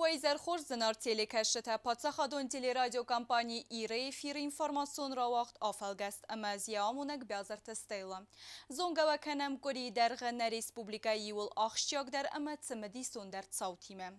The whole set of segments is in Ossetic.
Уӕ изӕр хорз, зынаргъ телекӕсджытӕ! Паддзахадон телерадиокомпани «Ир-ы» эфиры информацион рауагъд «Афӕлгӕст» ӕмӕ ӕз йӕ амонӕг Биазырты Стелла. Зонгӕ уӕ кӕнӕм къуырийы дӕргъы нӕ республикӕйы иууыл ахсджиагдӕр ӕмӕ цымыдисондӕр цаутимӕ.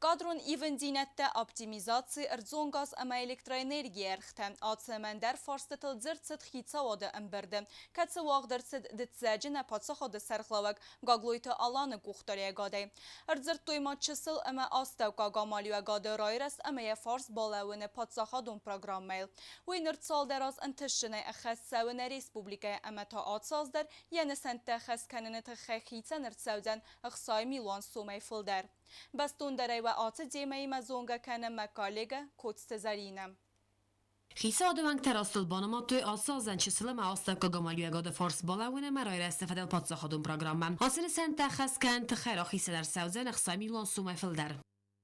Кадрон ивындзинӕдтӕ, оптимизаци, ӕрдзон газ ӕмӕ электроэнергийы ӕргътӕ. Алцӕмӕн дӕр фарстытыл дзырд цыд хицауады ӕмбырды, кӕцы уагъд ӕрцыд дыццӕджы нӕ паддзахады сӕргълӕууӕг Гаглойты Аланы къухдариуӕгадӕй. Ӕрдзырдтой ма чысыл ӕмӕ астӕуккаг амалиуӕгады райрӕзт ӕмӕ йӕ фарс балӕууыны паддзахадон программӕйыл. Уый ныр цалдӕр аз ӕнтыстджынӕй ӕххӕст цӕуы нӕ республикӕйы ӕмӕ та ацы аз дӕр йӕ нысӕнттӕ ӕххӕст кӕныны тыххӕй хицӕн ӕрцӕудзӕн 60 милуан сомӕй фылдӕр. Бӕстондӕрӕй уӕ ацы темӕимӕ зонгӕ кӕны мӕ коллегӕ Коцты Зӕринӕ. Хицауады уӕнгтӕ растыл банымадтой ацы азӕн чысыл ӕмӕ астӕуккаг амалиуӕгады фарс балӕууын ӕмӕ райрӕзты фӕдыл паддзахадон программӕ. Ацы нысӕнттӕ ӕххӕст кӕныны тыххӕй рахицӕн ӕрцӕудзӕн 60 милуан сомӕй фылдӕр.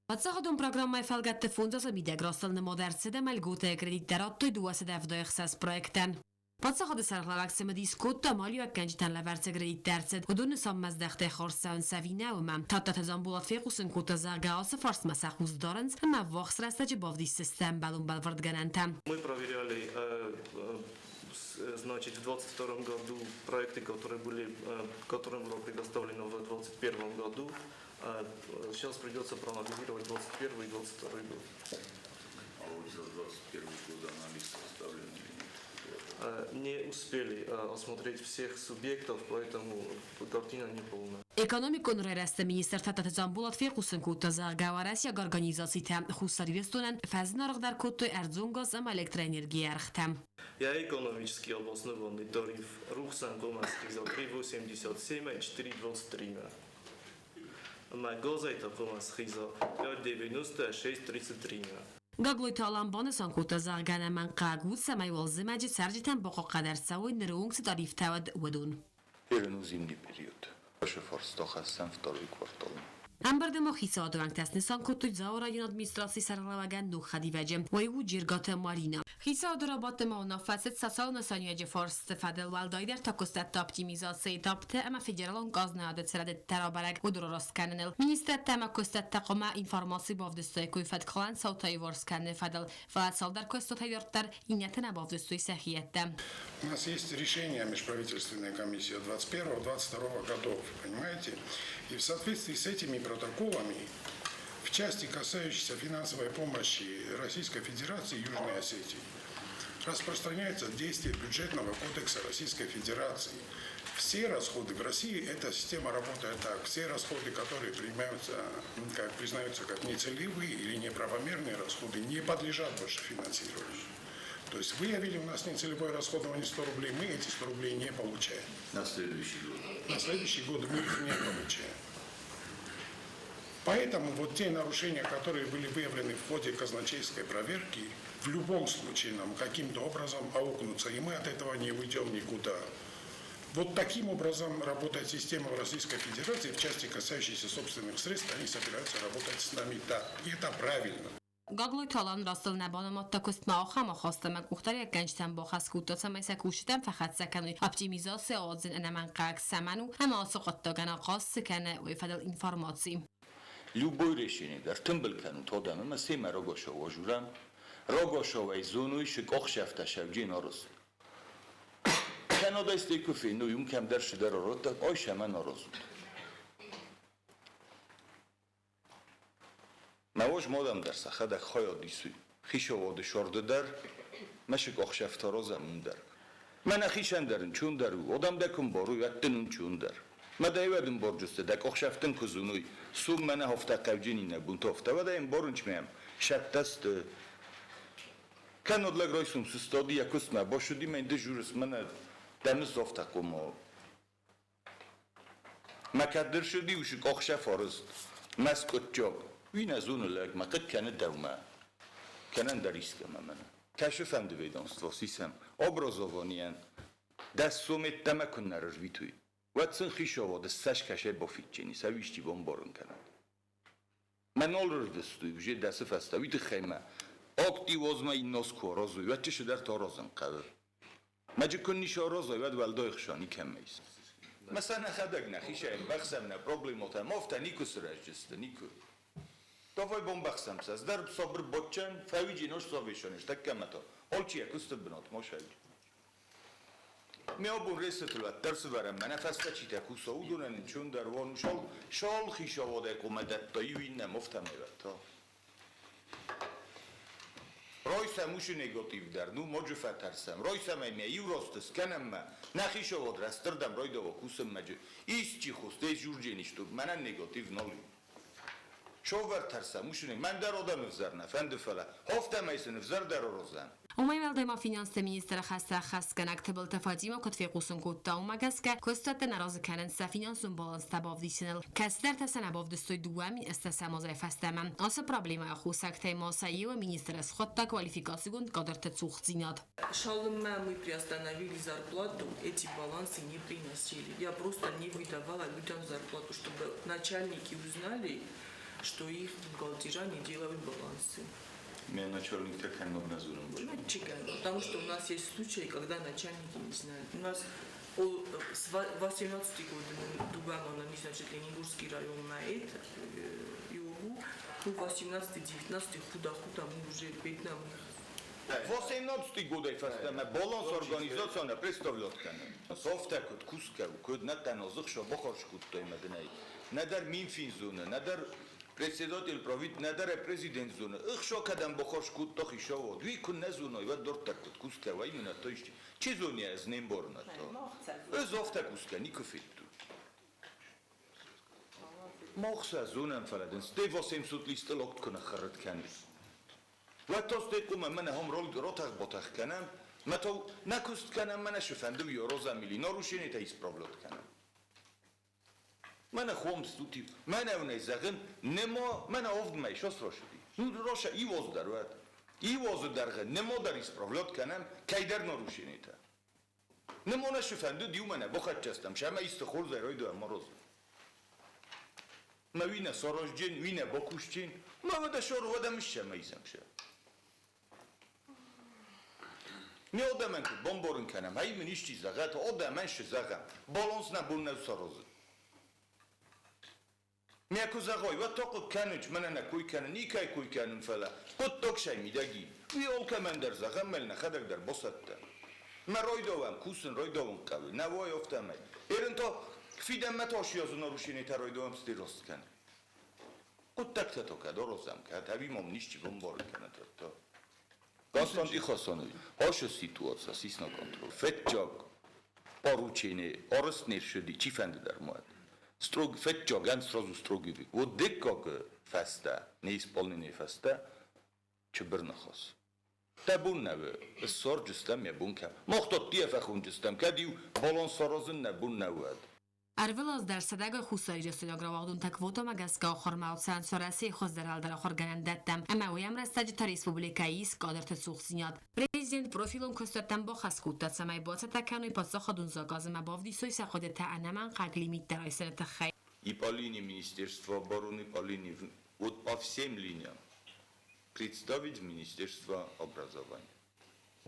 Паддзахадон программӕйы фӕлгӕтты 5 азы мидӕг растыл нымад ӕрцыд ӕмӕ льготӕйы кредиттӕ радтой 276 проектӕн. Паддзахады сӕргълӕууӕг цымыдис кодта, амалиуӕггӕнджытӕн лӕвӕрд цы кредиттӕ ӕрцыд, уыдоны нысанмӕздӕхтӕй хорз цӕуынц ӕви нӕ, уымӕ. Тадтаты Дзамболат фехъусын кодта, зӕгъгӕ, ацы фарстмӕ сӕ хъус дарынц ӕмӕ ӕввахс рӕстӕджы бавдисдзысты ӕмбӕлон бӕлвырдгӕнӕнтӕ. Мы проверяли, значит, в 2022 году проекты, которые были, которым было предоставлено в 2021 году. Сейчас придется проанализировать 2021 и 2022 год. А вот за 2021 год анализ составлен или нет? Не успели осмотреть всех субъектов, поэтому картина не полная. Экономикон райрӕзты министр Тадтаты Дзамболат фехъусын кодта, зӕгъгӕ, уӕрӕсейаг организацитӕ Хуссар Ирыстонӕн фӕзынаргъдӕр кодтой ӕрдзон газ ӕмӕ электроэнергийы ӕргътӕ. Я экономически обоснованный тариф рухсӕн хъомӕ схиза 3,87 и 4,23. Ӕмӕ газӕй та хъомӕ схиза 5,96,33. Гаглойты Алан банысан кодта, зӕгъгӕ, ӕнӕмӕнгхъӕуӕг у, цӕмӕй уалдзымӕджы цӕрджытӕн бахъахъхъӕд ӕрцӕуой ныры онг цы тарифтӕ уыд, уыдон. Первый зимний период. Ваше фарста хӕссӕм второй квартал. Ӕмбырды ма хицауады уӕнгтӕ снысан кодтой Дзауы районы администрацийы сӕргълӕууӕгӕн ног хӕдивӕджы. Уый у Джергаты Марина. Хицауады рабадты ма уынаффӕ цыд социалон нысаниуӕджы фарсты фӕдыл, уӕлдайдӕр та куыстуӕтты оптимизацийы этаптӕ ӕмӕ федералон къазнайады цы рӕдыдтӕ рабӕрӕг, уыдон раст кӕныныл. Министрадтӕ ӕмӕ куыстуӕттӕ хъуамӕ информаци бавдыстаиккой фӕткхалӕн цаутӕ иуварс кӕныны фӕдыл, фӕлӕ цалдӕр куыстуатӕй дарддӕр иннӕтӕ нӕ бавдыстой сӕхиӕттӕ. У нас есть решение межправительственной комиссии 21-22 годов, понимаете? И в соответствии с этими протоколами в части, касающейся финансовой помощи Российской Федерации Южной Осетии, распространяется действие бюджетного кодекса Российской Федерации. Все расходы в России, эта система работает так, все расходы, которые принимаются, как признаются как нецелевые или неправомерные расходы, не подлежат больше финансированию. То есть выявили у нас нецелевое расходование 100 рублей, мы эти 100 рублей не получаем. На следующий год. На следующий год мы их не получаем. Поэтому вот те нарушения, которые были выявлены в ходе казначейской проверки, в любом случае нам каким-то образом аукнутся, и мы от этого не уйдем никуда. Вот таким образом работает система в Российской Федерации, в части, касающейся собственных средств, они собираются работать с нами так. И это правильно. Гаглойты Алан растыл нӕ банымадта куыстмӕ ахӕм ахаст ӕмӕ къухдариуӕггӕнджытӕн бахӕс кодта, цӕмӕй сӕ кусджытӕн фӕхӕццӕ кӕной, оптимизаци ауадзын ӕнӕмӕнгхъӕуӕг цӕмӕн у ӕмӕ ацы хъуыддагӕн ахъаз цы кӕны, уый фӕдыл информаци. Любой решение дӕр тымбыл кӕнут адӕм ӕмӕ семӕ рагацау ажурӕм. Рагацауӕй зоной, шы къахсӕфтӕ сӕвджен арыз. Кӕнӕд ӕстӕй куы феной, уым кӕмдӕр цыдӕр арӕдта, ай сӕмӕн аразут. Науӕз мадӕм дӕр сӕхӕдӕг хайад исуй. Хицауады сӕрды дӕр, мӕсыг ӕхсӕвтӕ аразӕм уым дӕр. Мӕнӕ хицӕн дӕр ӕнцондӕр у, адӕм дӕ куы мбарой, уӕд дын ӕнцондӕр. Мӕ дӕ ӕмбарджусты дӕ къухсӕфтын куы зоной, цом мӕнӕ афтӕ хъӕвджын иннӕ бонты афтӕ, уӕд ӕй ӕмбарынчмӕ сӕттӕсты. Кӕннод лӕг райсом сыстади йӕ куыстмӕ, басуди мӕ ды журыс, мӕнӕ дӕ ныссӕфтӕ къуымау. Мӕ кӕддӕр сыди усы къохсӕф арызт, мӕ скъуыдджаг. Уый нӕ зоны лӕг, мӕ хъыг кӕны дӕумӕ, кӕнӕ ӕндӕр искӕмӕ мӕнӕ. Кӕсы фӕнды ведомство сисӕм образованийӕн 10 сом йеддӕмӕ куыннӕ рырвитой, уӕд сын хицауады цӕсгӕсӕй бафидджени, сӕ уисти бамбарын кӕнӕд. Мӕ нал рырвыстой уже дӕсы фӕстӕ, уый тыххӕй мӕ активозмӕ иннос куы аразой, уӕд чысыдӕртӕ аразын хъӕуы. Мӕджы куы ницы аразой, уӕд уӕлдай ӕхца никӕмӕ ис. Мӕ сӕ нӕхӕдӕг нӕхицӕй ӕмбӕхсӕм нӕ проблемӕтӕ, ма афтӕ никуы сырӕзджысты, никуы. Давай бомбӕхсӕм сӕ, ӕз дӕр сабыр бадчӕн, фӕуиджи нос совещание, тӕккӕ мӕ та. Алчи йӕ куысты бынатмӕ сӕуид. Ме абон рейсытыл уӕддӕр сывӕрӕм, мӕнӕ фӕстӕ читӕ куса, уыдонӕн нчондӕр уон шал, шал хицауадӕй хъуамӕ дӕтта иу иннӕм, афтӕмӕй уӕд та. Райсӕм уыцы негатив дӕр, ну моджы фӕтӕрсӕм, райсӕм ӕй мӕ иу расты скӕнӕм мӕ, нӕ хицауад рӕстырдӕм райдауа кусынмӕ джы. Исчи хуст, ес журдженисту, мӕнӕн негатив нал и. Шовӕр тӕрсӕм, уыцы мӕн дӕр адӕмы взӕр нӕ фӕнды, фӕлӕ афтӕмӕй сын ӕвзӕр дӕр аразӕм. Уымӕй уӕлдай ма финансты министры хӕстӕ ӕххӕстгӕнӕг Тыбылты Фатимӕ куыд фехъусын кодта, уымӕ гӕсгӕ куыстуӕттӕ нӕ разы кӕнынц сӕ финансон баланстӕ бавдисыныл, кӕцыдӕртӕ сӕ нӕ бавдыстой 2008 азӕй фӕстӕмӕ. Ацы проблемӕйы аххосӕгтӕй ма сӕ иуы министр схуыдта квалификацигонд кадрты цухдзинад. Цалынмӕ мы приостановили зарплату, эти балансы не приносили. Я просто не выдавала людям зарплату, чтобы начальники узнали, что их бухгалтера не делают балансы. Ме начальниктӕ кӕннод нӕ зонын. Потому что у нас есть случаи, когда начальники не знают. У нас с 18 года Дубамона, не значит, Ленингорский район на это, Югу, ну, 18-19 худо-худо мы уже бедно. 18 годӕй фӕстӕмӕ баланс организацияне представлять кӕны. Софтӕ куыд кусгӕ у, куыд нӕ тӕнозыхса бахарс кодтой мӕдынӕй. Нӕдӕр Минфин зоны, нӕдӕр председатель правит, нӕдӕр президент зоны. Ӕхса кӕдӕм бахарс кодта хицауад, уый куы нӕ зоной, уӕд дарддӕр куыд кусгӕ у, ай мын то исчи. Чи зоны, ӕз не мбарын то. Ӕз афтӕ кусгӕ никуы федтон. Мах сӕ зонӕм, фӕлӕ дын сте 800 листы логт куы ныххӕррӕтт кӕнис. Уӕд та сте къуымӕ мӕнӕ хом ротах-ботах кӕнӕм, мӕ та нӕ куыст кӕнӕм, мӕнӕ шы фӕнды уый роза мили нарушение исправлять кӕнӕм. Мӕнӕ хом стути, мӕнӕ унӕй зӕгъын, немо, мӕнӕ овд мӕй шос рошыди. Ну, роша иу аз дӕр уӕд. Иу азы дӕргъы немо дӕр исправлять кӕнӕм кӕйдӕр нарушение-тӕ. Немо нӕ шы фӕнды иу мӕнӕ бахӕццӕ сӕмӕ исты хорзӕй райдайӕм морозы. Мӕ уый нӕ саразджын, уый нӕ бакусджын, мӕ уӕдӕ шор уӕдӕ мыссӕ мӕ изӕм ше. Ме одӕмӕн куыд бамбарын кӕнӕм, ай мын исчи зӕгъӕт, одӕмӕн шы зӕгъӕм, баланс нӕ бон нӕ саразын. Ме куы зӕгъой, уӕд та хъуыд кӕныч, мӕнӕ нӕ кой кӕнын, никӕй кой кӕнын, фӕлӕ хъуыддаг сӕ мидӕги. Уый алкӕмӕн дӕр зӕгъӕм, мӕл нӕхӕдӕг дӕр басӕттӕ. Мӕ райдауӕм кусын, райдауын хъӕуы, нӕ уай афтӕмӕй. Ерын та фидӕнмӕ та шиазы нарушение-тӕ райдауӕм стерост кӕнын. Хъуыддӕгтӕ та кӕд аразӕм, кӕд ӕви мам нисчи бамбарын кӕнӕт та. Константин Хасанович, хашы ситуация, сисна контроль. Фетчаг поручение, арыстнер шыди, чи фӕнды дӕр муат. Строг, фетчагӕн сразу строгий. Вот дыккаг фӕстӕ, неисполнение фӕстӕ, чыбыр ныхас. Дӕ бон нӕ у, ссарджыстӕм йӕ бон кӕм. Мах та тие фӕхонджыстӕм, кӕд иу баланс саразын нӕ бон нӕ уӕд. Ӕрвылаз дӕр сӕдӕгай хуссарирыстойнаг рауагъдонтӕ квотамӕ гӕсгӕ ахуырмӕ ацӕуынц Уӕрӕсейы хуыздӕр ӕлдар ахуыргӕнӕндӕттӕм ӕмӕ уый ӕмрӕстӕджы та республикӕйы ис кадрты цухдзинад. Президент профилон куыстуӕттӕм бахӕс кодта, цӕмӕй бацӕттӕ кӕной паддзахадон заказ ӕмӕ бавдисой сӕ хъуыдытӕ ӕнӕмӕнгхъӕугӕ лимиттӕ райсыны тыххӕй. И по линии Министерства обороны, по линии, вот по всем линиям представить в Министерство образования.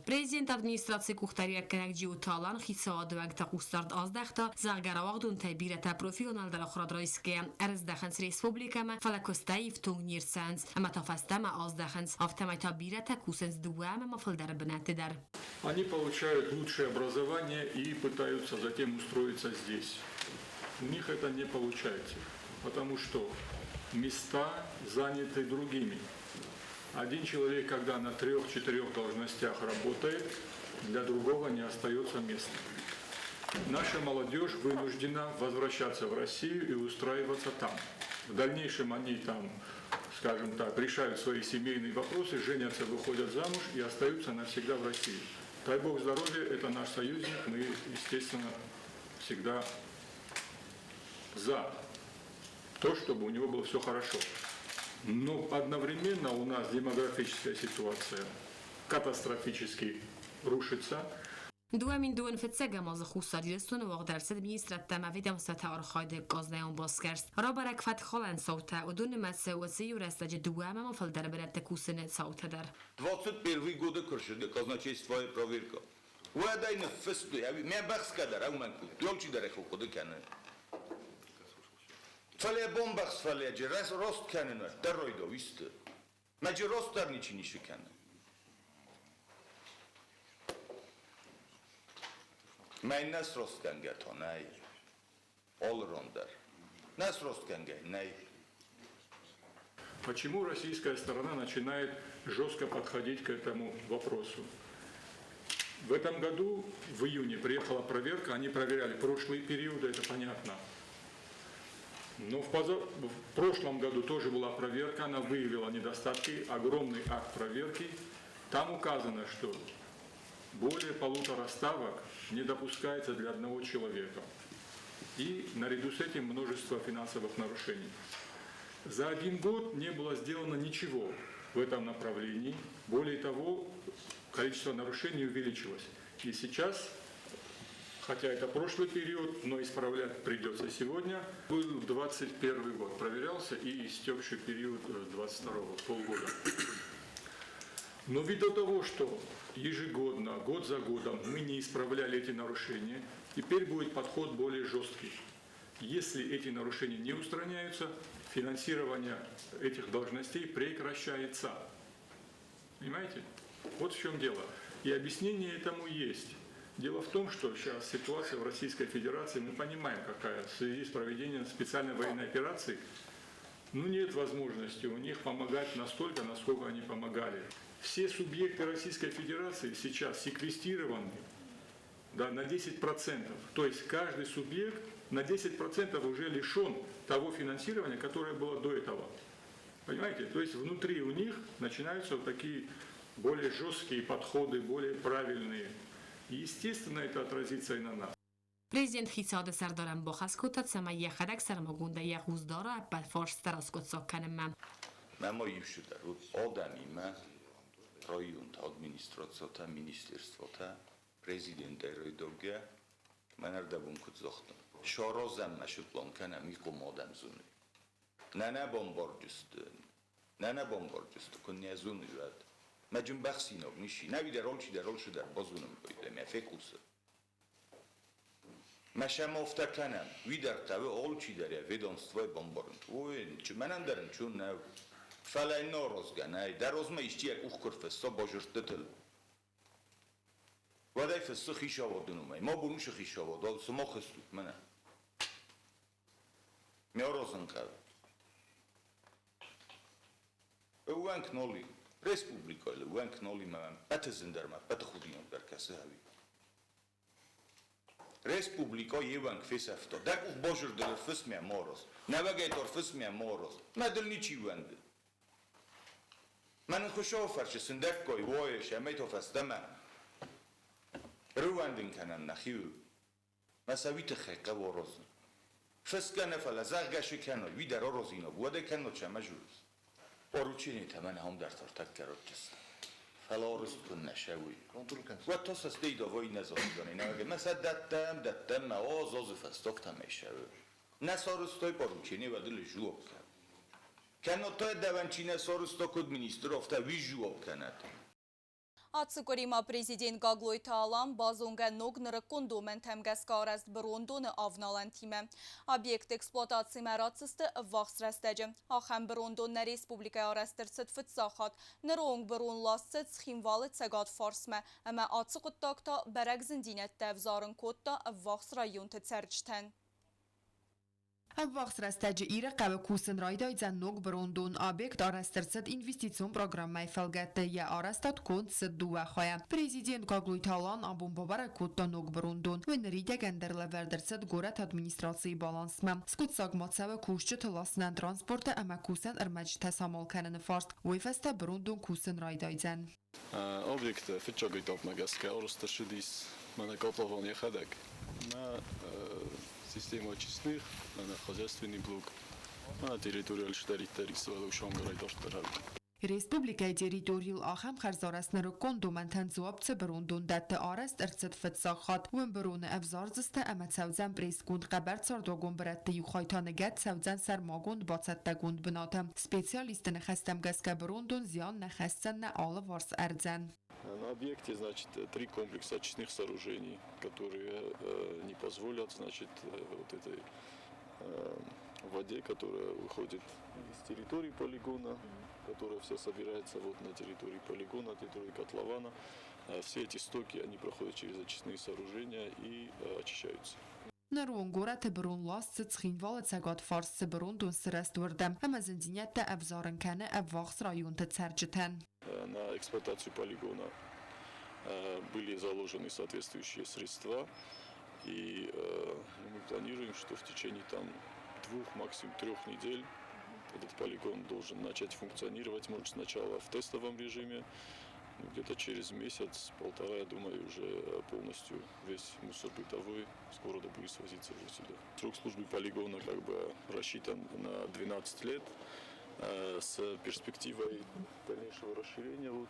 Президент администрацийы къухдариуӕггӕнӕг Джиоты Алан хицауады уӕнгты хъусдард аздӕхта, зӕгъгӕ, рауагъдонтӕй бирӕтӕ профилон ӕлдар ахуырад райсгӕйӕ ӕрыздӕхынц республикӕмӕ, фӕлӕ куыстӕй ифтонг не рцӕуынц ӕмӕ та фӕстӕмӕ аздӕхынц, афтӕмӕй та бирӕтӕ кусынц дыууӕ ӕмӕ ма фылдӕр бынӕтты дӕр. Они получают лучшее образование и пытаются затем устроиться здесь. У них это не получается, потому что места заняты другими. Один человек, когда на трех-четырех должностях работает, для другого не остается места. Наша молодежь вынуждена возвращаться в Россию и устраиваться там. В дальнейшем они там, скажем так, решают свои семейные вопросы, женятся, выходят замуж и остаются навсегда в России. Дай Бог здоровья, это наш союзник, мы, естественно, всегда за то, чтобы у него было все хорошо. Но одновременно у нас демографическая ситуация катастрофически рушится. 2025 азы Хуссар Ирыстоны уагъд ӕрцыд министрадтӕ ӕмӕ ведомствӕты архайды къазнайон басгӕрст. Рабӕрӕг фӕткхалӕн цаутӕ, уыдон нымӕцы уыцы иу рӕстӕджы дыууӕ ӕмӕ ма фылдӕр бынӕтты кусыны цаутӕ дӕр. 21 годы куы казначействойы проверка. Уӕд ӕй ныффыстой, ӕви мӕ бӕхсгӕ дӕр ӕумӕн кодтой, алчидӕр ӕй хъуыды кӕны. Фӕлӕ бомбӕхс фӕлӕджы рост кӕнын дӕр ройдо уисты. Мӕджы рост дӕр ничи нишы кӕны. Мӕ нӕ срост кӕнгӕ то нӕй. Олрон дӕр. Нӕ срост кӕнгӕ нӕй. Почему российская сторона начинает жестко подходить к этому вопросу? В этом году, в июне, приехала проверка, они проверяли прошлые периоды, это понятно. Но в прошлом году тоже была проверка, она выявила недостатки, огромный акт проверки. Там указано, что более 1,5 ставок не допускается для одного человека. И наряду с этим множество финансовых нарушений. За один год не было сделано ничего в этом направлении. Более того, количество нарушений увеличилось. И сейчас, хотя это прошлый период, но исправлять придется сегодня, был 21 год, проверялся и истекший период 22 полгода. Но ввиду того, что ежегодно, год за годом мы не исправляли эти нарушения, теперь будет подход более жесткий. Если эти нарушения не устраняются, финансирование этих должностей прекращается. Понимаете? Вот в чем дело. И объяснение этому есть. Дело в том, что сейчас ситуация в Российской Федерации, мы понимаем, какая, в связи с проведением специальной военной операции, ну нет возможности у них помогать настолько, насколько они помогали. Все субъекты Российской Федерации сейчас секвестированы, да, на 10%. То есть каждый субъект на 10% уже лишен того финансирования, которое было до этого. Понимаете? То есть внутри у них начинаются вот такие более жесткие подходы, более правильные. И, естественно, это отразится и на нас. Президент хицауады сӕрдарӕн бахӕс кодта, цӕмӕй йӕхӕдӕг сӕрмагондӕй йӕ хъус дара ӕппӕт фарстытӕ аскъуыддзаг кӕнынмӕ. Мӕ ма иу цыдӕр уыд адӕмимӕ, районты администрациятӕ, министерствотӕ, президентӕй райдайгӕ, мӕн ӕрдӕбон куыд загътон. Саразӕм мӕ пълан кӕнӕм икъом адӕм зоны. Нӕ нӕ бамбарджысты, нӕ нӕ бамбарджысты, куы нӕ зоны уӕд. Мӕ джын бӕхсинаг ниши, нӕ алчидӕр алчидӕр базонын байдӕм, йӕ фехъусы. Мӕ сӕм афтӕ кӕнӕм, уый дӕр хъӕуы алчидӕр йӕ ведомствойы бамбарын. Ой, мӕнӕн дӕр ӕнцон нӕу. Фӕлӕ нӕ аразгӕ нӕй, дӕ размӕ исчи йӕ къух куы рфысса базырдтытыл. Уӕд ӕй фыссы хицауады номӕй. Ма бон уыцы хицауад, ал сымах стут мӕнӕ. Ме аразын хъӕуы. Ӕууӕнк нал и. Республикӕйыл ӕууӕнк нал и мӕ ӕппӕты зындӕр мӕ ӕппӕты худинагдӕр кӕсы ӕви. Республикӕ йе уӕнг фесӕфта. Дӕ къух базырдыл ӕрфысс мӕ ма араз. Нӕуӕгӕй та ӕрфысс мӕ ма араз. Мӕ дыл ничи ууӕнды. Мӕн Хуыцауы фӕрцы сындӕггай уайыс ӕмӕ та фӕстӕмӕ рыууӕндын кӕнӕм нӕхиуыл. Мӕ сӕ уый тыххӕй хъӕуы аразын. Фысгӕ нӕ, фӕлӕ зӕгъгӕ шы кӕной, уый дӕр аразинаг, уӕдӕ кӕннод сӕ журыс. Поручение мӕн ам дӕр тӕккӕ ротчысты. Фӕлӕ арызт куыннӕ сӕ уый. Уӕд та сӕ стей давай нӕ зондзӕни. Нӕ мӕ сӕ дӕттӕм, дӕттӕм, мӕ аз азы фӕстаг та мӕ сӕ. Нӕ сарызтой поручение, уӕд ыл жуап кӕн. Кӕннод та дӕуӕн чи нӕ сарызта куыд министр, афтӕ уый жуап кӕнӕд. Ацы къуыри ма президент Гаглойты Алан базонгӕ ног нырыккон домӕнтӕм гӕсгӕ арӕзт бырондоны авналӕнтимӕ. Объект эксплуатацимӕ ратдзысты ӕввахс рӕстӕджы. Ахӕм бырондон нӕ республикӕйы арӕзт ӕрцыд фыццаг хатт. Ныры онг бырон ласт цыд Цхинвалы цӕгат фарсмӕ ӕмӕ ацы хъуыддаг та бӕрӕг зындзинӕдтӕ ӕвзарын кодта ӕввахс районты цӕрджытӕн. Ӕввахс рӕстӕджы Иры хъӕуы кусын райдайдзӕн ног бырондон. Объект арӕзт ӕрцыд инвестицион программӕйы фӕлгӕтты. Йӕ арӕзтад конд цыд дыууӕ хайӕ. Президент Гаглойты Алан абон бабӕрӕг кодта ног бырондон. Уый ныридӕгӕн дӕр лӕвӕрд ӕрцыд горӕты администрацийы балансмӕ. Скъуыддзаг ма цӕуы кусджыты ласынӕн транспорты ӕмӕ кусӕн ӕрмӕджытӕ самал кӕныны фарст. Уый фӕстӕ бырондон кусын райдайдзӕн. Объекты фыццаг этапмӕ гӕсгӕ арӕзт ӕрцыдис мӕнӕ котлован йӕхӕдӕг. Мӕ система очистных, мӕнӕ хозяйственный блок, мӕнӕ территорийыл цыдӕриддӕр ис, уӕлӕ дарддӕр. Республикӕйы территорийыл ахӕм хӕрзарӕзт нырыккон домӕнтӕн дзуапп цы бырондон дӕтты, арӕзт ӕрцыд фыццаг хатт. Уым быроны ӕвзардзысты ӕмӕ цӕудзӕн прессгонд хъӕбӕр цардуагон бырӕтты иу хай та ныгӕд цӕудзӕн сӕрмагонд бацӕттӕгонд бынаты. Специалистты ныхӕстӕм гӕсгӕ бырондон зиан нӕ хӕсдзӕн нӕ алыварс ӕрдзӕн. На объекте, значит, три комплекса очистных сооружений, которые не позволят, значит, вот этой воде, которая выходит из территории полигона, которая вся собирается вот на территории полигона, территории котлована. Все эти стоки, они проходят через очистные сооружения и очищаются. Ныронг горӕты бырон ласт цыд Цхинвалы цӕгат фарс цы бырондон сырӕзт, уырдӕм ӕмӕ зындзинӕдтӕ ӕвзарын кӕны ӕввахс районты цӕрджытӕн. На эксплуатацию полигона были заложены соответствующие средства. И мы планируем, что в течение там, 2, максимум 3 недель этот полигон должен начать функционировать, может, сначала в тестовом режиме, где-то через месяц-полтора, я думаю, уже полностью весь мусор бытовой с города будет свозиться уже сюда. Срок службы полигона как бы рассчитан на 12 лет с перспективой дальнейшего расширения. Вот.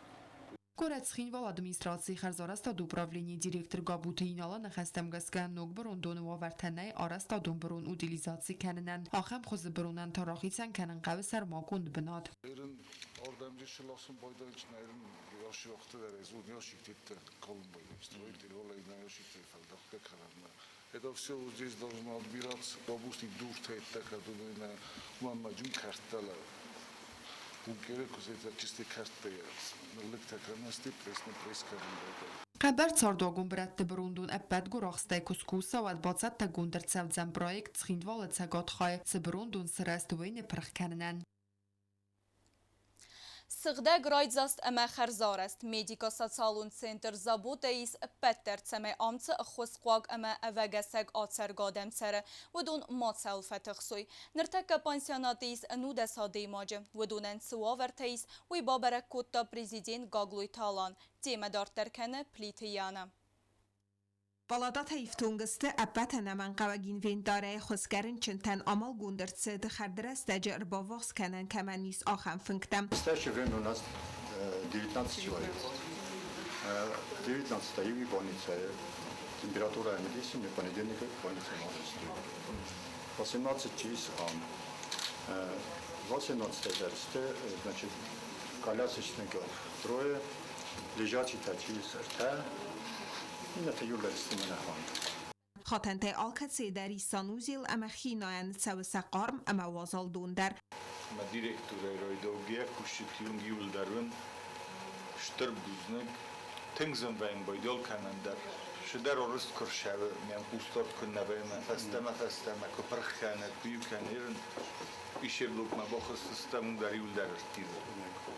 Горӕт Цхинвалы администрацийы хӕрзарӕзтады управленийы директор Габуты Иналы ныхӕстӕм гӕсгӕ, ног бырондоны уавӕртӕ нӕй арӕзтадон бырон утилизаци кӕнынӕн. Ахӕм хуызы быронӕн та рахицӕн кӕнын хъӕуы сӕрмагонд бынат. Это все здесь должно отбираться. Хъӕбӕр цардуагон бырӕтты бырондон ӕппӕт гуырахстӕй куы скуса, уӕд бацӕттӕгонд ӕрцӕудзӕн проект Цхинвалы цӕгат хайы цы бырондон сырӕзт, уый ныппырх кӕнынӕн. Сыгъдӕг, райдзаст ӕмӕ хӕрзарӕзт медико-социалон центр Забота ис ӕппӕт дӕр, цӕмӕй ам цы ӕххуысхъуаг ӕмӕ ӕвӕгӕсӕг ацӕргӕ адӕм цӕры, уыдон мацӕуыл фӕтыхсой. Ныртӕккӕ пансионаты ис 91 адӕймаджы. Уыдонӕн цы уавӕртӕ ис, уый бабӕрӕг кодта президент Гаглойты Алан. Темӕ дарддӕр кӕны Плиты Яна. Палатӕтӕ ифтонг сты ӕппӕт ӕнӕмӕнгхъӕуӕг инвентарӕй, хуысгӕ рынчынтӕн амалгонд ӕрцыд, хӕрды рӕстӕджы ӕрбаввахс кӕнӕн кӕмӕн ис, ахӕм фынгтӕ. В настоящее время у нас 19 человек. 19 иуи больница. Температура 10, понедельник больница 18 чис ам. 18 значит, колясочников трое, лежачий чис рта. Хатӕнтӕй алкӕцыйы дӕр ис санузел ӕмӕ хинайӕн, цӕуы сӕ хъарм ӕмӕ уазал дон дӕр. Мӕ директорӕй райдаугӕйӕ кусджыты онг иууылдӕр уын стыр бузныг. Тынг зын вӕййын байдал кӕнӕн дӕр. Цыдӕр арызт куы рцӕуы, мӕм хъусдард куы нӕ вӕййы, фӕстӕмӕ-фӕстӕмӕ куы пырх кӕны, куы иу кӕны, ерын пищеблокмӕ бахызтыстӕм, уым дӕр иууылдӕр ӕрттивы.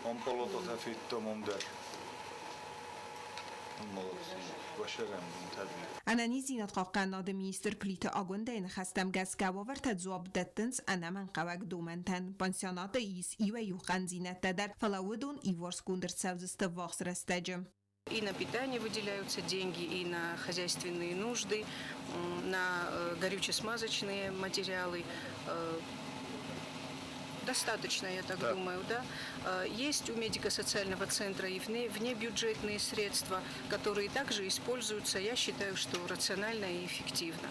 Ам палатӕтӕ федтам, ам дӕр. Молодцы, басӕрӕнбонтӕ бирӕ. Ӕнӕниздзинадхъахъхъӕнынады министр Плиты Агуындӕйы ныхӕстӕм гӕсгӕ уавӕртӕ дзуапп дӕттынц ӕнӕмӕнгхъӕуӕг домӕнтӕн. Пансионаты ис иуӕй-иу хъӕндзинӕдтӕ дӕр, фӕлӕ уыдон иуварсгонд ӕрцӕудзысты ӕввахс рӕстӕджы. И на питание выделяются деньги, и на хозяйственные нужды, на горюче-смазочные материалы. Достаточно, я так думаю, да. Есть у медико-социального центра и внебюджетные средства, которые также используются, я считаю, что рационально и эффективно.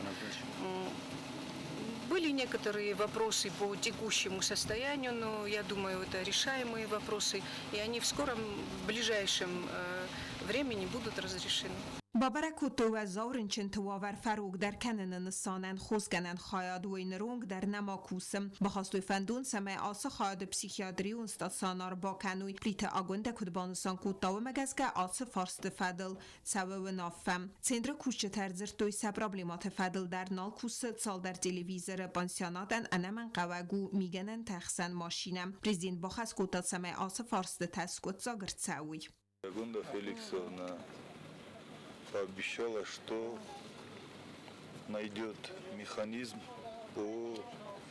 Были некоторые вопросы по текущему состоянию, но я думаю, это решаемые вопросы, и они в скором, в ближайшем времени будут разрешены. Бабӕрӕг кодтой уӕззау рынчынты уавӕр фӕрогдӕр кӕныны нысанӕн хосгӕнӕн хайад уый ныронг дӕр нӕма кусы. Бахастой фӕндон, цӕмӕй ацы хайады психиатрион стационар бакӕной. Плиты Агуындӕ куыд банысан кодта, уымӕ гӕсгӕ ацы фарсты фӕдыл цӕуы уынаффӕ. Центры кусджытӕ ӕрдзырдтой сӕ проблемӕты фӕдыл дӕр, нал кусы цалдӕр телевизоры, пансионатӕн ӕнӕмӕнгхъӕуӕг у мигӕнӕнтӕ хсӕн машинӕ. Президент бахӕс кодта, цӕмӕй ацы фарстытӕ скъуыддзаг ӕрцӕуой. Агунда Феликсовна пообещала, что найдет механизм по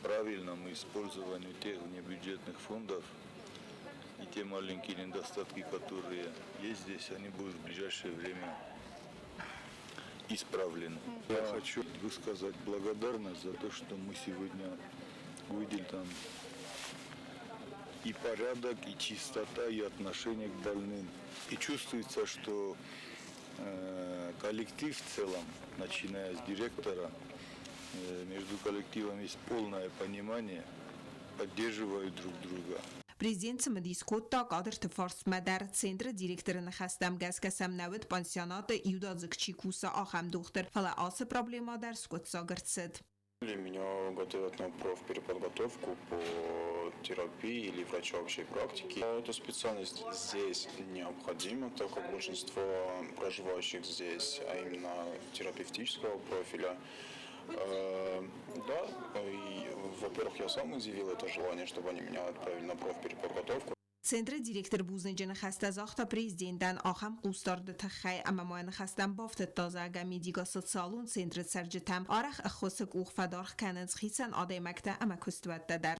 правильному использованию тех внебюджетных фондов, и те маленькие недостатки, которые есть здесь, они будут в ближайшее время исправлены. Я хочу высказать благодарность за то, что мы сегодня увидели там и порядок, и чистота, и отношение к больным. И чувствуется, что коллектив в целом, начиная с директора, между коллективом есть полное понимание, поддерживают друг друга. Президент цымыдис кодта кадрты фарстмӕ дӕр. Центры директоры ныхӕстӕм гӕсгӕ сӕм нӕ уыд пансионаты иудадзыг чи куса, ахӕм дохтыр, фӕлӕ ацы проблемӕ дӕр скъуыддзаг ӕрцыд. Меня готовят на профпереподготовку по терапии или врача общей практики. Эта специальность здесь необходима, так как большинство проживающих здесь, а именно терапевтического профиля. Да, и, во-первых, я сам изъявил это желание, чтобы они меня отправили на профпереподготовку. Центры директор бузныджы ныхӕстӕ загъта президентӕн ахӕм хъусдарды тыххӕй ӕмӕ ма йӕ ныхӕстӕм бафтыдта, зӕгъгӕ, медико-социалон центры цӕрджытӕм арӕх ӕххуысы къух фӕдаргъ кӕнынц хицӕн адӕймӕгтӕ ӕмӕ куыстуӕттӕ дӕр.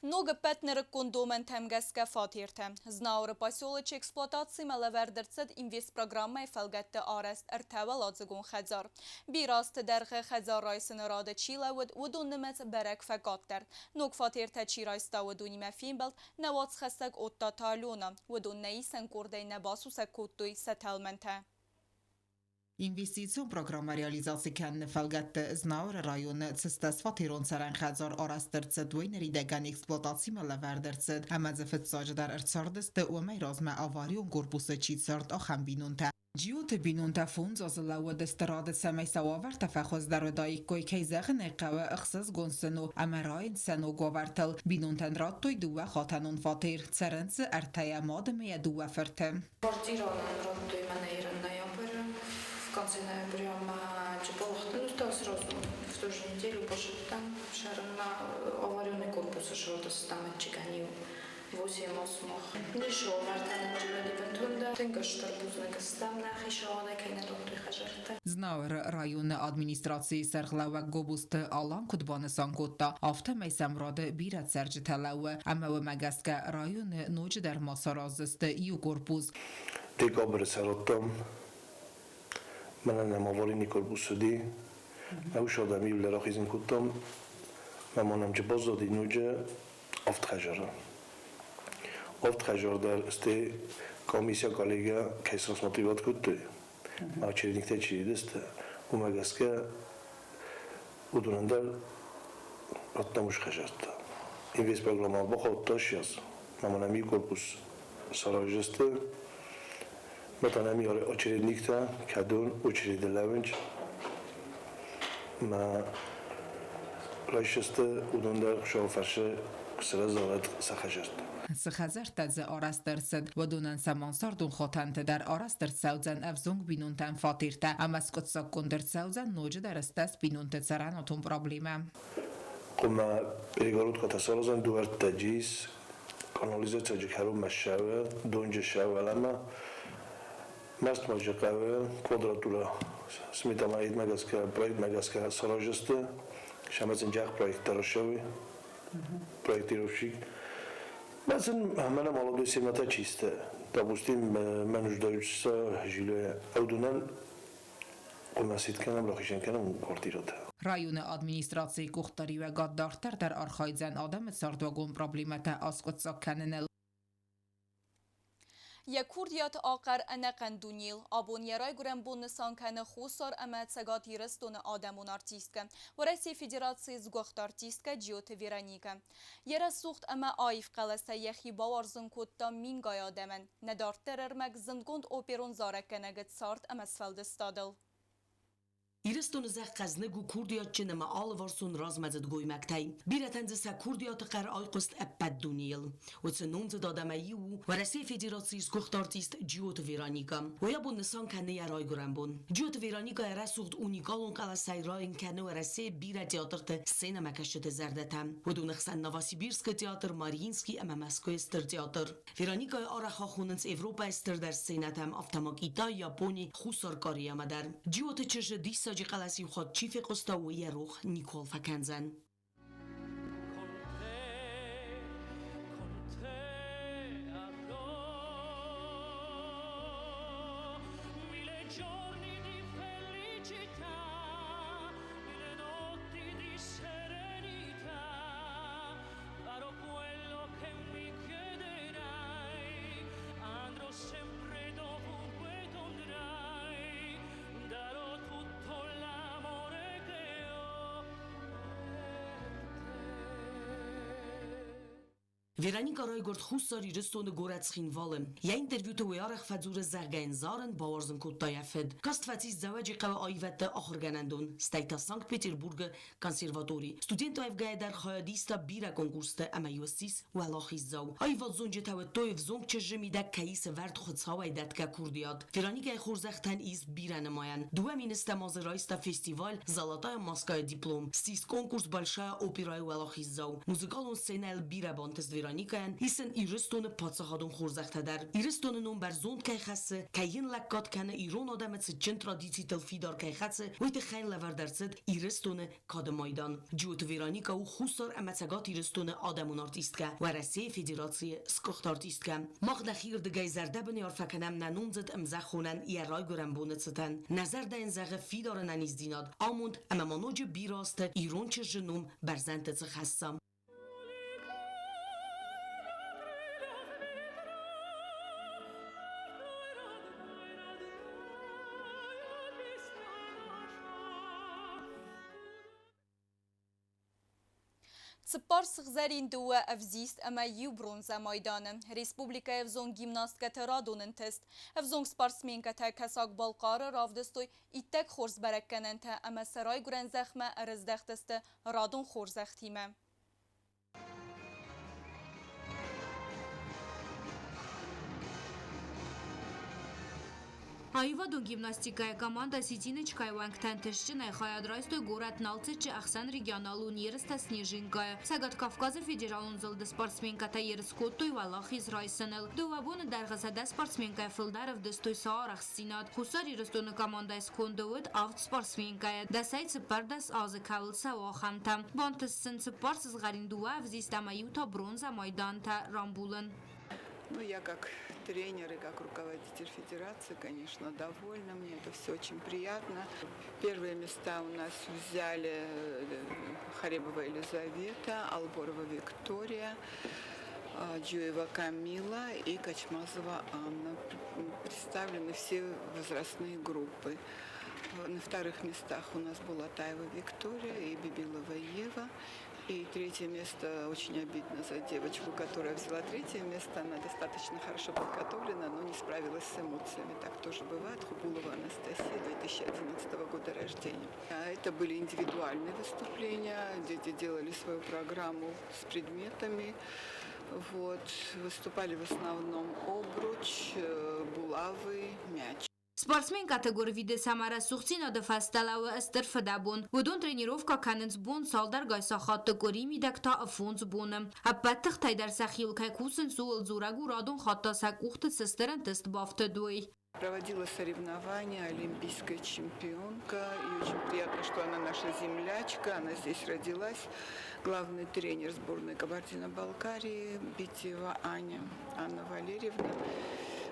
Ног ӕппӕт нырыккон домӕнтӕм гӕсгӕ фатертӕ. Знауыры поселочы эксплуатацимӕ лӕвӕрд ӕрцыд инвестпрограммӕйы фӕлгӕтты арӕзт ӕртӕуӕладзыгон хӕдзар. Бирӕ азты дӕргъы хӕдзар райсыны рады чи лӕууыд, уыдон нымӕц бӕрӕг фӕкъаддӕр. Ног фатертӕ чи райста, уыдонимӕ фембӕлд нӕ уацхӕссӕг Оттаты Алена. Уыдон нӕ исӕн къордӕй нӕ басусӕг кодтой сӕ тӕлмӕнтӕ. Инвестицион программӕ реализаци кӕныны фӕлгӕтты Знауыры районы цы фатерон цӕрӕн хӕдзар арӕзт ӕрцыд, уый ныридӕгӕн эксплуатацимӕ лӕвӕрд ӕрцыд ӕмӕ дзы фыццаджыдӕр ӕрцардысты уымӕй размӕ аварион корпусы чи цард, ахӕм бинонтӕ. Джиоты бинонтӕ фондз азы лӕууыдысты рады, цӕмӕй сӕ уавӕртӕ фӕхуыздӕр уыдаиккой, кӕй зӕгъын ӕй хъӕуы, ӕхсызгон сын у ӕмӕ райынц сӕ ног уавӕртыл. Бинонтӕн радтой дыууӕхатӕнон фатер, цӕрынц дзы ӕртӕйӕ, мад ӕмӕ йӕ дыууӕ фырты. Квартиранӕн радтой мӕнӕ ноябры, в конце ноября ма ну, стал сразу в ту же неделю пошел шарына аварийный корпус шордыстам чиганил. 8 осмох. Нишо вартанын бынтонда тынг стыр бузныг стӕм нӕ хицауадӕй, кӕй нӕ радтой хӕдзӕрттӕ. Знауыры районы администрацийы сӕргълӕууӕг Гобозты Алан куыд банысан кодта, афтӕмӕй сӕм рады бирӕ цӕрджытӕ лӕууы ӕмӕ уымӕ гӕсгӕ районы ноджыдӕр ма сараздзысты иу корпус. Декабры сӕрӕдтам, мӕнӕн нӕм аварийный корпус уыди. Мӕ ус адӕм иу рахизын кодтам, мӕ ма нӕм баззади ноджы авд хӕдзары. Авд хӕдзар дӕр сты комиссия коллегия кӕй рассматривать кодтой. Очередниктӕ чи уыдысты, уымӕ гӕсгӕ уыдонӕн дӕр радтам ус хӕдзӕрттӕ. Инвестпрограмма бахаудта сейчас. Мӕ ма нӕм иу корпус сараздзысты. Мӕ та нӕм очередниктӕ, кӕдон очереды лӕууынц. Мӕ райсысты уыдон дӕр Хуыцауы фӕрцы сырӕзӕлӕд сӕ хӕдзӕрттӕ. Цы хӕдзӕрттӕ дзы арӕзт ӕрцыд, уыдонӕн сӕ мансардон хатӕнты дӕр арӕзт ӕрцӕудзӕн ӕвзонг бинонтӕн фатертӕ ӕмӕ скъуыддзаггонд ӕрцӕудзӕн ноджыдӕр стӕс бинонты цӕрӕнуатон проблемӕ. Хъуамӕ перегородкӕтӕ саразӕм дуӕрттӕ джис, канализацияджы кӕронмӕ ссӕуы, донджы ссӕуы уӕлӕмӕ. Мӕстмӕджы хъӕуы квадратура сметамӕ гӕсгӕ, проектмӕ гӕсгӕ сараздзысты. Сӕмӕцынджах проект дӕр ссӕуы, проектировщик. Мәсен мӕнӕ молодой семьята чисто. Допустим, мӕ нуждаются жилье. Ӕвдунӕн хъуамӕ кӕнӕм, рахизӕн кӕнӕм квартирӕтӕ. Районы администрацийы къухдариуӕгад дарддӕр дӕр архайдзӕн адӕмы цардуагон проблемӕтӕ аскъуыддзаг кӕныныл. Йӕ курдиат ахъӕр ӕнӕхъӕн дунейыл. Абон йӕ райгуырӕн бон нысан кӕны Хуссар ӕмӕ Цӕгат Ирыстоны адӕмон артисткӕ, Уӕрӕсейы Федерацийы сгуыхт артисткӕ Джиоты Вероникӕ. Йӕ рӕсугъд ӕмӕ аив хъӕлӕсӕй йӕхи бауарзын кодта мингай адӕмӕн. Нӕ дарддӕр ӕрмӕг зындгонд оперон зарӕггӕнӕгы цард ӕмӕ сфӕлдыстадыл. Ирыстоны зӕхх хъӕзныг у курдиатджын ӕмӕ алыварсон размӕдзыд гоймӕгтӕй. Бирӕтӕн дзы сӕ курдиаты хъӕр айхъуыст ӕппӕт дунейыл. Уыцы номдзыд адӕмӕй иу у Уӕрӕсейы Федерацийы сгуыхт артист Джиоты Вероникӕ. Уый абон нысан кӕны йӕ райгуырӕн бон. Джиоты Вероникӕ йӕ рӕсугъд уникалон хъӕлӕсӕй райын кӕны Уӕрӕсейы бирӕ театрты сценӕмӕкӕсджыты зӕрдӕтӕ. Уыдоны хсӕн Новосибирскы театр, Мариинский ӕмӕ Мӕскуыйы стыр театр. Вероникӕйы арӕх ахонынц Европӕйы стырдӕр сценӕтӕм, афтӕ ма Китай, Япони, Хуссар Кореямӕ дӕр. Джиоты чызджы диссаджы хъӕлӕс иу хатт чи фехъуыста, уый йӕ рох никуал фӕкӕндзӕн. Вероника райгуырд Хуссар Ирыстоны горӕт Цхинвалы. Йӕ интервьюты уый арӕх фӕдзуры, зӕгъгӕ йын зарын бауарзын кодта йӕ фыд. Каст фӕцис Дзӕуӕджыхъӕуы аивӕдты ахуыргӕнӕндон, стӕй та Санкт-Петербургы консерватори. Студент аивгӕйӕ дӕр хайад иста бирӕ конкурсты ӕмӕ-иу ссис уӕлахиздзау. Аивадзонджытӕ уыдтой, ӕвзонг чызджы мидӕг кӕй ис ӕвӕрд Хуыцауӕй дӕтгӕ курдиат. Вероникӕйы хорзӕхтӕн ис бирӕ нымайӕн. 2 000-ӕм азы райста фестиваль «Золотая маска-йы диплом». Ссис конкурс «Большая опера-йы уӕлахиздзау. Музыкалон сценӕйыл бирӕ бантыст Вероникӕйӕн, ис ын Ирыстоны паддзахадон хорзӕхтӕ дӕр. Ирыстоны ном бӕрзонд кӕй хӕссы, кӕй йын лӕггад кӕны, ирон адӕмы цытджын традицитыл фидар кӕй хӕцы, уый тыххӕй лӕвӕрд ӕрцыд Ирыстоны кады майдан. Джиоты Вероника у Хуссар ӕмӕ Цӕгат Ирыстоны адӕмон артисткӕ, Уӕрӕсейы Федерацийы сгуыхт артисткӕ. Мах нӕхирдыгӕй зӕрдӕбынӕй арфӕ кӕнӕм нӕ номдзыд ӕмзӕххонӕн йӕ райгуырӕн боны цытӕн. Нӕ зӕрдӕ йын зӕгъы фидар ӕнӕниздзинад, амонд ӕмӕ ма ноджы бирӕ азты ирон чызджы ном бӕрзӕндты цы хӕсса. Цыппар сыгъзӕрин, дыууӕ ӕвзист ӕмӕ иу бронзӕ майданы. Республикӕйы ӕвзонг гимнасткӕты радон ӕнтыст. Ӕвзонг спортсменкӕтӕ Кӕсӕг-Балхъары равдыстой иттӕг хорз бӕрӕггӕнӕнтӕ ӕмӕ сӕ райгуырӕн зӕхмӕ ӕрыздӕхтысты радон хорзӕхтимӕ. Аивадон гимнастикӕйы командӕ Осетиночка-йы уӕнгтӕ ӕнтыстджынӕй хайад райстой горӕт Налцыччы ӕхсӕнрегионалон ерыстӕ Снежинка-йы. Цӕгат Кавказы федералон зылды спортсменкӕтӕ ерыс кодтой уӕлахиз райсыныл. Дыууӕ боны дӕргъы 100 спортсменкӕйы фылдӕр ӕвдыстой сӕ арӕхстдзинад. Хуссар Ирыстоны командӕйы сконды уыд авд спортсменкӕйы, 10-ӕй 14 азы кӕуыл цӕуы, ахӕмтӕ. Бантыст сын цыппар сызгъӕрин, дыууӕ ӕвзист ӕмӕ иу та бронзӕ майдантӕ рамбулын. Ну, я как тренер и как руководитель федерации, конечно, довольна. Мне это все очень приятно. Первые места у нас взяли Харебова Елизавета, Алборова Виктория, Джуева Камила и Качмазова Анна. Представлены все возрастные группы. На вторых местах у нас была Таева Виктория и Бибилова Ева. И третье место очень обидно за девочку, которая взяла третье место. Она достаточно хорошо подготовлена, но не справилась с эмоциями. Так тоже бывает. Хубулова Анастасия, 2011 года рождения. А это были индивидуальные выступления. Дети делали свою программу с предметами. Вот. Выступали в основном обруч, булавы, мяч. Спортсменкӕты гуырвидыц ӕмӕ рӕсугъддзинады фӕстӕ лӕууы стыр фыдӕбон. Уыдон тренировкӕ кӕнынц бон цалдӕргай сахатты, къуыри мидӕг та фондз боны. Ӕппӕт тыхтӕй дӕр сӕхиуыл кӕй кусынц, ууыл дзурӕг у радон хатт та сӕ къухты цы стыр ӕнтыст бафтыд, уый. Проводила соревнования, олимпийская чемпионка. И очень приятно, что она наша землячка, она здесь родилась. Главный тренер сборной Кабардино-Балкарии Битиева Аня, Анна Валерьевна.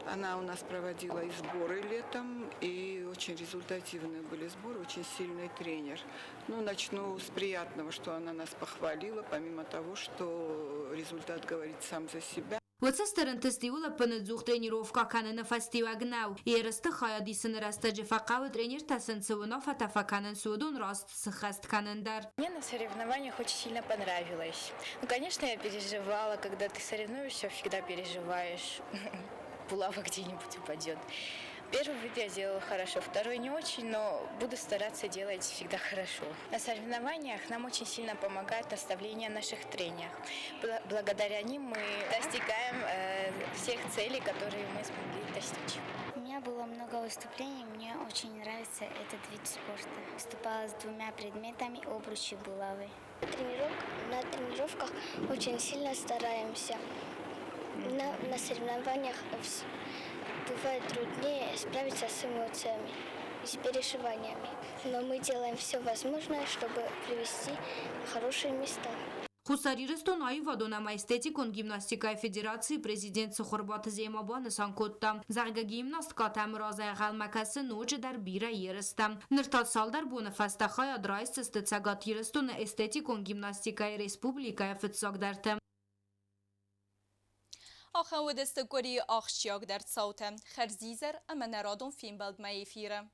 Она у нас проводила и сборы летом, и очень результативные были сборы, очень сильный тренер. Ну, начну с приятного, что она нас похвалила, помимо того, что результат говорит сам за себя. Уыцы стыр ӕнтыст иуыл ӕппынӕдзух тренировкӕ кӕныны фӕстиуӕг нӕу. Ерысты хайад исыны рӕстӕджы фӕхъӕуы тренертӕ сын цы уынаффӕтӕ фӕкӕнынц, уыдон раст сыххӕст кӕнын дӕр. Мне на соревнованиях очень сильно понравилось. Ну, конечно, я переживала, когда ты соревнуешься, всегда переживаешь, булава где-нибудь упадет. Первый вид я сделала хорошо, второй не очень, но буду стараться делать всегда хорошо. На соревнованиях нам очень сильно помогает наставления наших тренеров. Благодаря ним мы достигаем всех целей, которые мы смогли достичь. У меня было много выступлений, мне очень нравится этот вид спорта. Выступала с двумя предметами: обручи, булавы. На тренировках очень сильно стараемся. На соревнованиях бывает труднее справиться с эмоциями и с переживаниями. Но мы делаем все возможное, чтобы привести хорошие места. Хуссар Ирыстон аивадон ӕмӕ эстетикон гимнастикӕйы федерацийы президент Цыхуырбаты Зема банысан кодта, зӕгъгӕ, гимнасткӕтӕм разӕнхъӕлмӕ кӕсы ноджыдӕр бирӕ ерыстӕ. Ныр та цалдӕр боны фӕстӕ хайад райсдзысты Цӕгат Ирыстоны эстетикон гимнастикӕйы республикӕйы фыццагдӕрты. Ахӕм уыдысты къуырийы ахсджиагдӕр цаутӕ. Хӕрзизӕр ӕмӕ нӕ радон фембӕлдмӕ эфиры.